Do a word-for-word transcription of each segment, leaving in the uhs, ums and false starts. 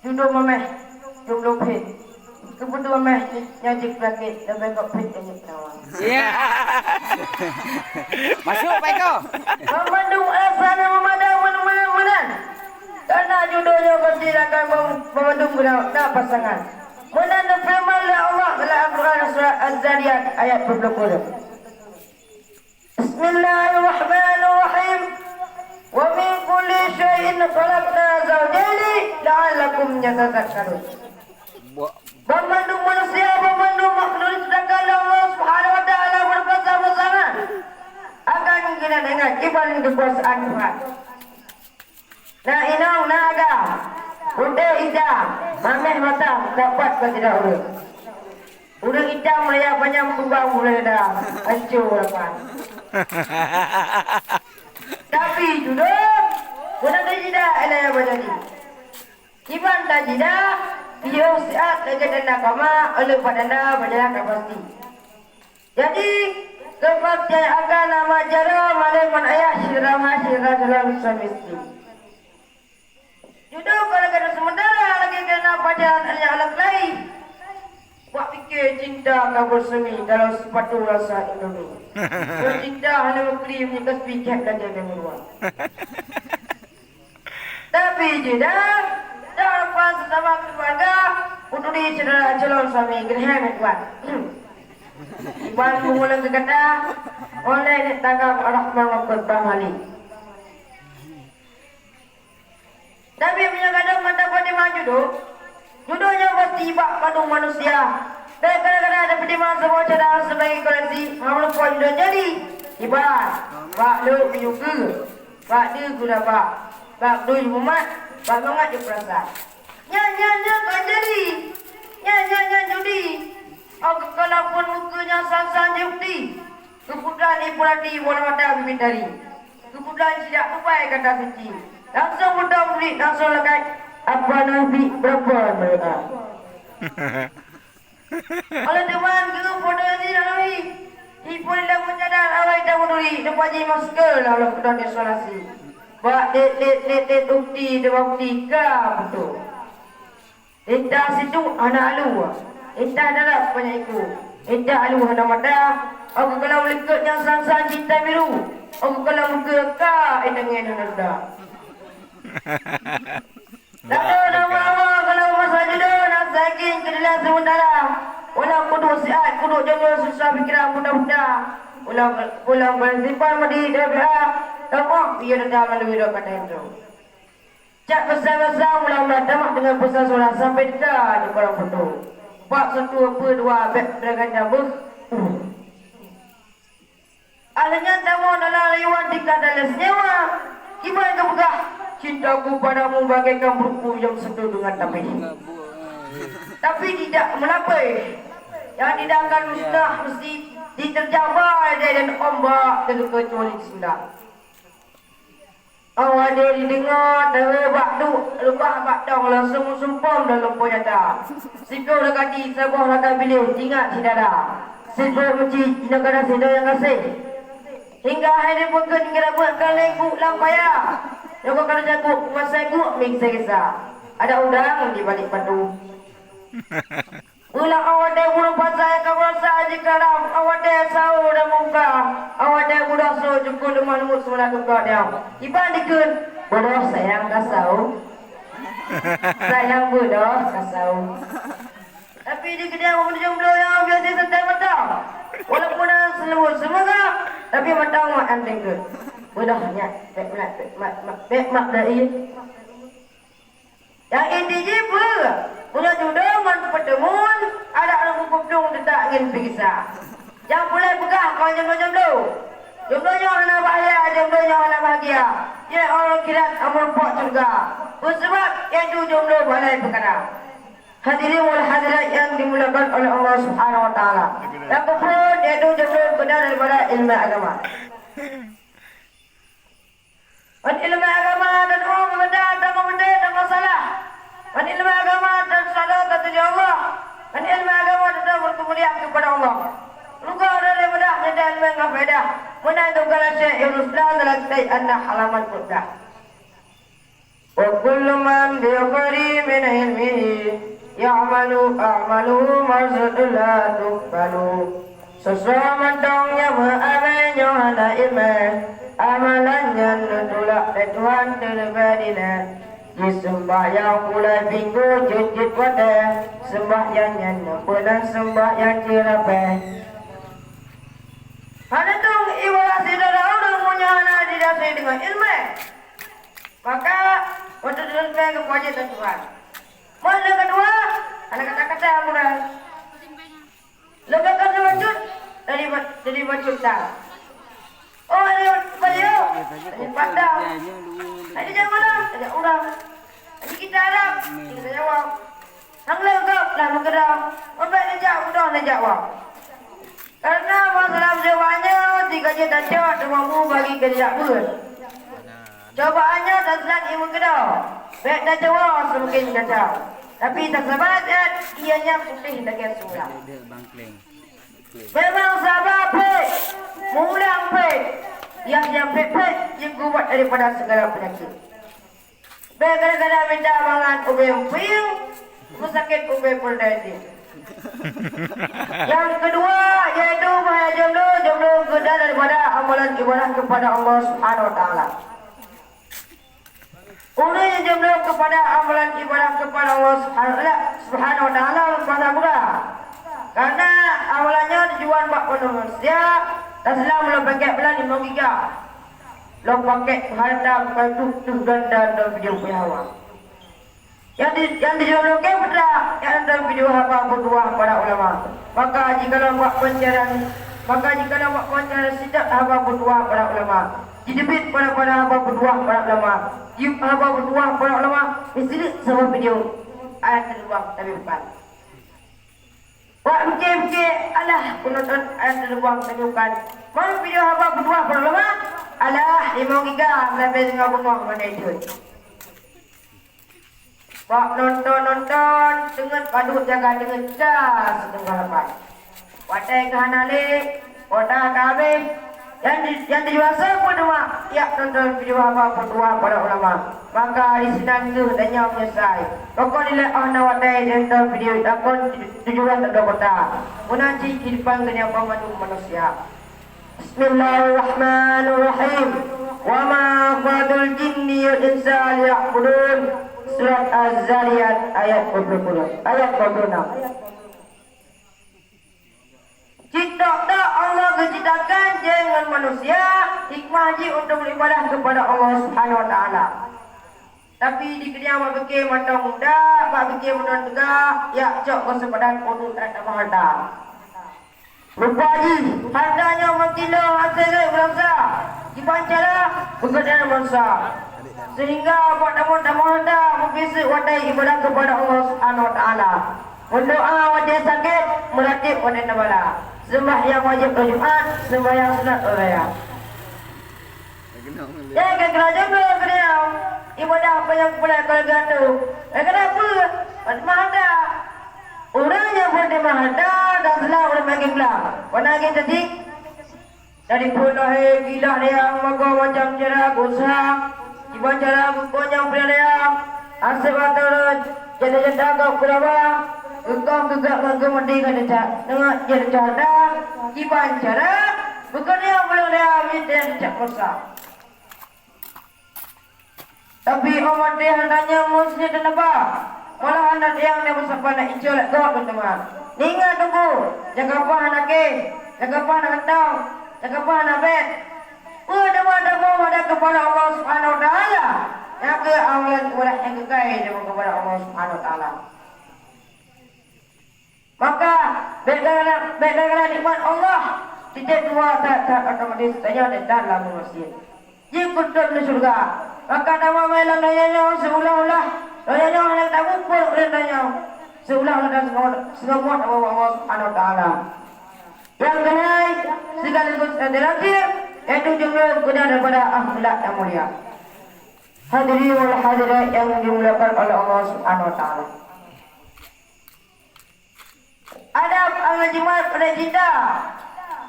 Judo mameh, jumlo phit. Keubeudôh mameh nyoe jeuet peulakèe, leubeh gop phit nyoe jeuet peunawa. Ya. Masuk, Pak Eko. Banmandum alasan nyang meumada meunan-meunan. Karena judo nyoe pasti akan bam-, banmandum guna na pasangan. Meunan neufeureuman lé Allah dalam Al-Quran surat Az-Zariyat ayat dua puluh. Bismillahirrahmanirrahim. Wa min kulli syai'in khalaqna zawjaini la'allakum tadzakkarun. Banmandum manusia, banmandum makhluk diciptakan lé Allah Subhanahu wa Taala beurasa-rasa akan geuingat-ingat iban keukuasaan Tuhan. Na inong, na agam, putéh itam, mameh matam, dapat keu sidroe ureueng. Ureueng itam raya panyang tubang mulai dah hancô lapan. Tapi judong, meunan jidah ilée bak jadi. Iban tajidah, piôh siat lagée tanda kama, oleh padana bajaya ka pasti. Jadi, kepastian akan nama jaroe malée ngon ayah sira ma sira dalam suami istri. Judong kalau kena sementara lagi kena pacaran hanya alat lain. Buat fikir cinta kabur semi dalam sepatu rasa Indomie. Cinta hana mengkrim ni kasbi cek dan jaga meruang. Tapi jeda, dalam sesama keluarga, peduli saudara calon suami, gerhem tuan. Iban mula kata, oleh ditangkap Rahman Bang Ali. Tapi meunyoe gadôh mantap peutimang judo, judo nyoe pasti bak bandum manusia. Bèk kadang-kadang ada peutimang saboh cara sebagai koreksi, meureumpok judo jadi. Iban, bak lhok meunyoe keue, bak deuh gula bak, bak dui mumat, bak mangat jeuet peurasa. Nyan, nyan, nyan ka jadi. Nyan, nyan, nyan judi. Oh, keukalon phon mukeue nyang san-san jeuet bukti. Keubeutulan ié peurati bola mata bibit dari. Keubeutulan sidak tupai kata suci. Langsung beudôh beurit, langsung lagèe apa nabi berapa mereka. Oleh teuma geupeudoi si Nabi, ipon lam meucadang awai tamuduri, leupah jih masker lalu keudroe isolasi. Bak det, det, det, det, bukti, dua bukti ka beutôi. Intah situ hana alu, intah darat banyak iku, intah alu hana mata, aku kalau likot nyang san-san cinta biru, aku kalau muka ka indangan hana reda. Lalu nama Allah kalau masa judo nak saking keadilan sementara, walau kudu siat, kudu jodoh susah pikiran buta-buta, pulang, pulang bersimpan madi dia biar, tamah ia datang lalu hidup kata itu. Cak pesan-pesan mula-mula tamat dengan pesan suara sampai deka di kolam foto. Bak satu apa dua bek dengan nyambung. Akhirnya tamu dalam liwan tingkat dalam senyawa. Kiban kepeugah, cintaku padamu bagaikan buku yang sentuh dengan tapih. Tapi tidak melapeh. Yang tidak akan musnah mesti diterjang badai dan ombak dan kecuali sendang. Awak deh dideungoe tawe bak duek leubah bak dong langsung meusumpom dan lumpoe nyata. Siploh lagati saboh lagak biléh jingat sidada. Siploh meucit jinoe kada sidroe nyang gaséh. Hingga hai dipeukeuen geurabeuet ka lengkuk lam paya. Nyang ka jago masa guk mik segesa. Ada udang di balik batu. Ulah awak deh burung pasai ka berasa jikaram, awak deh sawo dan muka, awak deh budak so jukul rumah lembut semula duka dia. Iban dikeun, bodoh sayang ka sawo. Sayang bodoh ka sawo. Tapi di keudeh ureueng jomblo nyang biasa santai mata. Walaupun hana seuleuweue seumeuga, tapi mata awak nyan tenggeut. Bodoh nyan, bek mak, bek mak, bek mak dari. Nyang inti jih peue? Meunyoe judo ngon peuteumon, adak ureueng bukôp dong teutak ngon peugisa. Nyang peureulèe peugah kon jomblo-jomblo. Jomblo nyoe hana bahaya, jomblo nyoe hana bahagia. Jeuet ureueng akhirat ameureumpok syeuruga. Peue sabab? Yaitu jomblo balai peukara. Hadirin wal hadirat yang dimuliakan oleh Allah Subhanahu wa Taala. Nyang keupeuet yaitu jomblo keudeh daripada ileumèe agama. Ngon ileumèe agama tadu'oh keu gata, tanggong beutôi, tanggong salah. Ngon ileumèe agama tasala tatuju Allah. Ngon ileumèe agama tatamong keumuliaan keupada Allah. Rugoe dari mudah nyan ileumèe ngon faedah. Meunan teuka lagèe Ibnu Islam dalam kitab An-Nahj halaman peuet blah. Wa kullu man bi ghairi min ilmi A'malu, a'malu, maksud la tuqbalu. Soe-soe mantong nyang meuamé nyoe hana iéleumé, amalan nyan neutulak lé Tuhan teuleubeh dilée. Jiseumbahyang mulai minggu jeuet-jeuet watée, seumbahyang nyan nyang peunan seumbahyang jeurapée. Hana teueng ibadah syedara ureuëng meunyoe hana didasari deungon iéleumé. Maka, untuk iéleumé geupeujeuet lé Tuhan. Meunan keudua, hana kata-kata gurée. Leubeh keu bacut dari ba-, dari bacut dah. Oh, dari bacut, dari padang. Dari jalan mana? Dari urang. Dari kita Arab, kita Jawa. Sang leuh gob lah meukeudong. Meubai neujak udoh neujak wang. Karena masalah jawabannya tiga juta cok teuma mu bagi keu jak beuet. Cobaan nyoe taseulat imeum keudroe, bék tacuwoe seumaken kacau. Tapi tasabar that, ia nyan putéh lagée sulam. Memang saba phet, mulang phet, yang nyang phet-phet jeuet geubat daripada segala penyakit. Bék gara-gara mita mangat ubé pieng, sakét ubé peureudai. Yang kedua, yaitu bahaya jomblo, jomblo geuda daripada amalan ibadah kepada Allah Subhanahu wa Taala. Ureuëng nyang jomblo kepada amalan ibadah kepada Allah Subhanahu, Subhanahu wa Taala, meupahala gura. Karena amalan nyoe tujuan bak manusia, dan Islam lom paket bulan limong giga. Lom paket harta bukan tuh, tuh ganda dan video hawa. Yang di, yang dijodohkan putra, yang nonton video haba peutuah para ulama. Maka jikalau bak pencarian, maka jikalau bak pencarian sitat haba peutuah para ulama, jiteubiet pada-pada haba peutuah para ulama, yub haba peutuah para ulama, meusilik saboh video ayat teureubang tapi bukan. Wak mikir-mikir, alah, penonton ayat teureubang teunyukan. Mau video haba peutuah para ulama? Alah, limong giga, leubeh singoh beungoh mandai jeuet. Bak nonton-nonton, teungeut padub jaga teungeut ca siteungoh lapan. Watée ka hana lé, kuota ka habéh. Nyang di, nyang dijuasa pun dua, jak nonton video haba peutuah para ulama. Maka disinan kheueh tanyoe meunyeusai. Pokok dilée óh na watée nonton video takon tujuan atau kota. Meunan cit di depan geuneuk banmandum manusia. Bismillahirrahmanirrahim. Wa ma khalaqtul jinna wal insa liya'budun. Surat Az-Zariyat ayat dua puluh, ayat dua puluh enam. Cit tok-tok Allah geuciptakan jin ngon manusia, hikmah jih untuk beribadah kepada Allah Subhanahu wa Taala. Tapi di keudéh bak pike mantong muda, bak pike meunan teuga, jak keu seupadan untuk tatamah harta. Rupa jih, harta nyoe meukilo hase gét beurasa, kiban cara beukeunan bansa. Sehingga bak tamong-tamong harta meupiseuk watée ibadah kepada Allah Subhanahu wa Taala. Meudoa watée sakét, meuratéb watée tabala. Seumbahyang wajéb lôn Jumat, seumbahyang sunat lôn raya. Nyang keu keuranjang droe keudroe, ibadah panyang peulat keuluwarga tu. Keu peue? Maha harta. Ureuëng nyang peureulée maha harta dan seulah ureuëng makin blah. Wana lagée tadi, dari phon lahé, gilah dayang, meugo macam cara geusa, kiban cara geuko nyang peureulée dayang, aseb ateueh janda-janda gob keuraba, geukong geugak ngon geumeudi ngon deuca, ngon jeuet carta, kiban cara beukeunong meuleueng dayang miet dan cak kuasa. Tapi umat deh hana nyoe meusti teuneuba, malah aneuk nyang na meusapat na icok lé gob teuma. Ingat teungku, nyang kapah hana keh, nyang kapah hana gantong, nyang kapah hana bét. Peue teuma taboh hadab keupada Allah Subhanahu wa Taala? Nyang keu amalan ibadah nyang keukai teuma keupada Allah Subhanahu wa Taala. Maka, bék gara-gara, bék gara-gara nikmat Allah, tieb dua that-that otomatis tanyoe that lam manusia. Jikeuntôt di syeuruga. Maka tamamai lam donya nyoe seulah-ulah donya nyoe hana tamuphom lé donya nyoe. Seulah-ulah dan seungoh-, seungoh Allah Subhanahu wa Taala. Nyang keunai, sekaligus nyang terakhir, yaitu jumlah guna daripada akhlak yang mulia. Hadirin wal hadirat yang dimuliakan oleh Allah Subhanahu wa Taala. Adab nyang jimat pada cinta.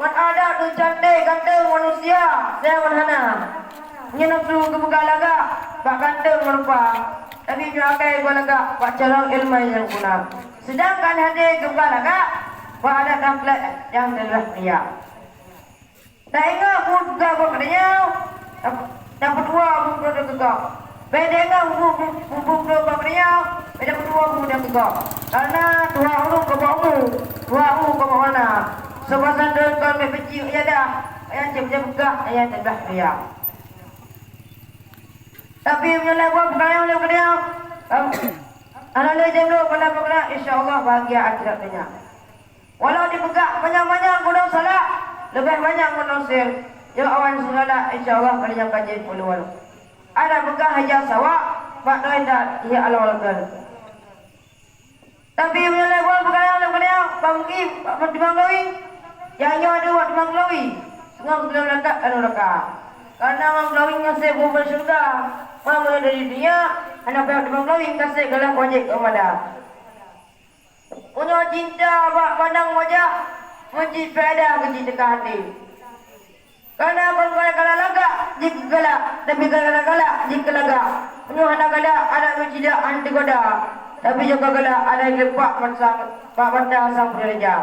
Ngon adab tu cantik ganteng manusia, sayang ngon hana. Nyoe nafsu geupeugah lagak bak ganteng rupa, tapi nyoe akai geupeugah lagak bak carông iéleumé nyang guna. Seudangkan hadé geupeugah lagak, bak adat dan akhlak nyang teulah mulia. Taingat buet geuh bak geutanyoe, tapeutuha buet-buet nyang keu gob. Bèk taingat buet-buet nyang bak geutanyoe, bèk tapeutuha buet nyang keu gob. Kareuna tuha ureueng ka bak umu, tuha ureueng ka bak warna. Soe pasan droe kon bèk peucit, ya dah, ayah cit peugah, ayah teulah mulia. Tapi meunyoe lé buet peukara nyang lé geutanyoe, hana lé jeuem lé pada peukara, insya Allah bahagia akhirat donya. Walau dipeugah banyak-banyak gunong salak, leubeh banyak gunong sir, nyoe awan seulala, insya Allah kali nyang ka jeuet peuluwan. Ada peugah ija sawak, bak doe indak jih along leubeh. Tapi meunyoe lé buet peukara nyang lé geutanyoe, bak mungkin bak timang glowing, nyang nyoe deuh bak timang glowing, seungoh glowing lakat ka nuraka. Kareuna timang glowing ngon sép bubena syeuruga, meunyoe dari dunia, hana payah timang glowing ka sép galak wajéb keu mada. Meunyoe cinta bak pandang wajah, meucit faedah keu cit teuka até. Kareuna kon galak lagak jeuet keu galak, tapi galak galak jeuet keu lagak. Meunyoe hana galak, adak meucidak han teugoda, tapi jeuet keu galak, adak geulepak bak mata sang peuraja.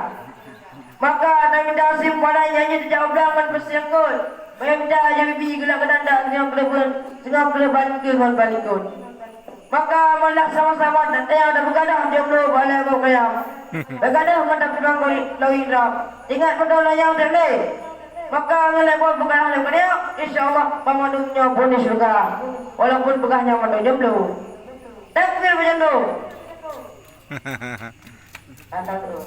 Maka tanyoe tasim pada nyan jeuet tajak u blang ngon peusiang ngon, meunan mita jeuet bibi geulak keunan dak singoh keuleubeuen, singoh keuleubeuen keu ngon balikot. Maka meulah sama-sama teuntang tapeugah dah jomblo bak lhèe boh kayang. Bèk gadôh mantap sidang lawing droe. Ingat beutôi lanyang teuh lé. Maka ngon lhèe boh peugah lé geutanyoe, insya Allah banmandum nyoe phon di syeuruga. Walaupun peugah nyan mantong jomblo. Takbir beujomblo. Mantap tu.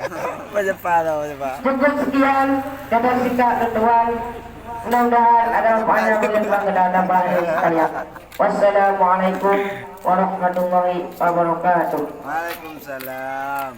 Apa cepat tau, cepat. Cukup sekian kata singkat tuan. Mudah-mudahan ada manfaatnya bagi tuan dan tambahan sekalian. Wassalamualaikum warahmatullahi wabarakatuh. Waalaikumsalam.